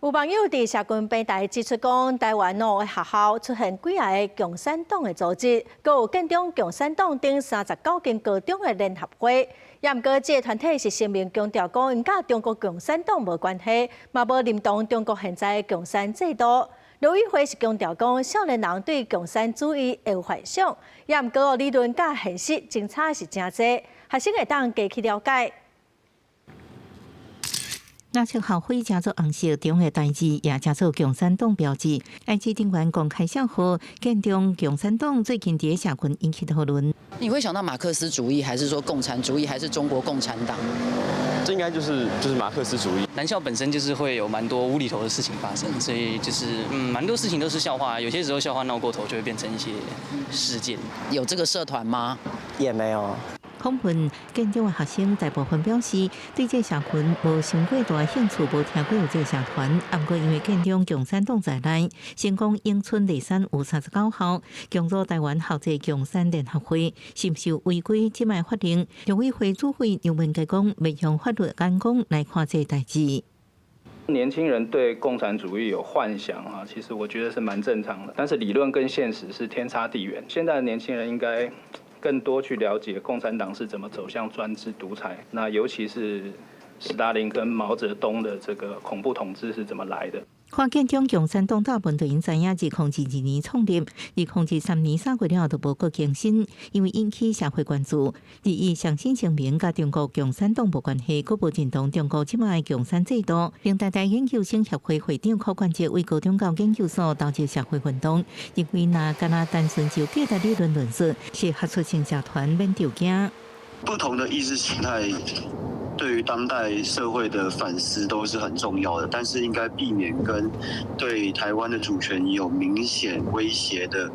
有網友佇社群平台指出講，台灣的學校出現幾个共產黨的組織，閣有建中共產黨等39間高中的聯合會。也毋過，這个團體是聲明強調講，𪜶佮中國共產黨無關係，嘛無認同中國現在的共產制度。陸委會是強調講，少年人對共產主義會有幻想，也毋過理論佮現實相差是誠濟，學生會當加去了解。藍色校徽成做紅色中的大字，也成做共產黨標誌。IG 頂懸公開賬號，建中共產黨最近佇社群引起討論。你會想到馬克思主義，還是說共產主義，還是中國共產黨？這應該就是馬克思主義。男校本身就是會有蠻多無厘頭的事情發生，所以就是蠻多事情都是笑話，有些時候笑話鬧過頭就會變成一些事件。有這個社團嗎？也沒有。訪問建中的學生，大部分表示對這個社群無傷過大興趣，無聽過有這個社團。毋過因為建中共產黨在內，成功永春麗山有39校，強組台灣校際共產聯合會，是毋是違規這擺法令？陸委會主委楊文介講，袂用法律眼光來看這個代誌。年輕人對共產主義有幻想啊，其實我覺得是蠻正常的。但是理論跟現實是天差地遠。現在的年輕人應該更多去了解共產黨是怎麼走向專制獨裁，那尤其是史達林跟毛澤東的這個恐怖統治是怎麼來的。看建中共產黨大部分都𪜶知影，2022年創立，2023年3月了後就無閣更新，因為引起社會關注。第一，上新聲明佮中國共產黨無關係，閣無認同中國這擺共產制度。另台大研究生協會會長柯冠哲為高中教研究所投入社會運動，認為若干焦單純就價值理論論述，是學術性社團免著驚。不同的意識形態對於當代社會的反思都是很重要的，但是應該避免跟對台灣的主權有明顯威脅的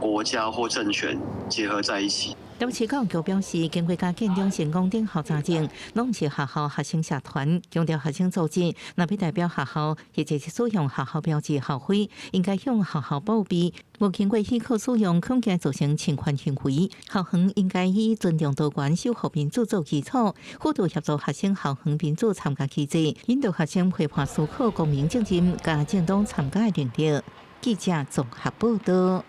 國家或政權結合在一起。台北市教育局表示，經過佮建中成功等校查證，攏是學校學生社團，強調學生組織若欲代表學校，或者是使用學校標誌校徽，應該向學校報備，無經過許可使用，恐驚造成侵權行為。校方應該以尊重多元、守護民主做基礎，輔導協助學生校園民主參加機制，引導學生批判思考、公民責任、佮政黨參加的能力。記者綜合報道。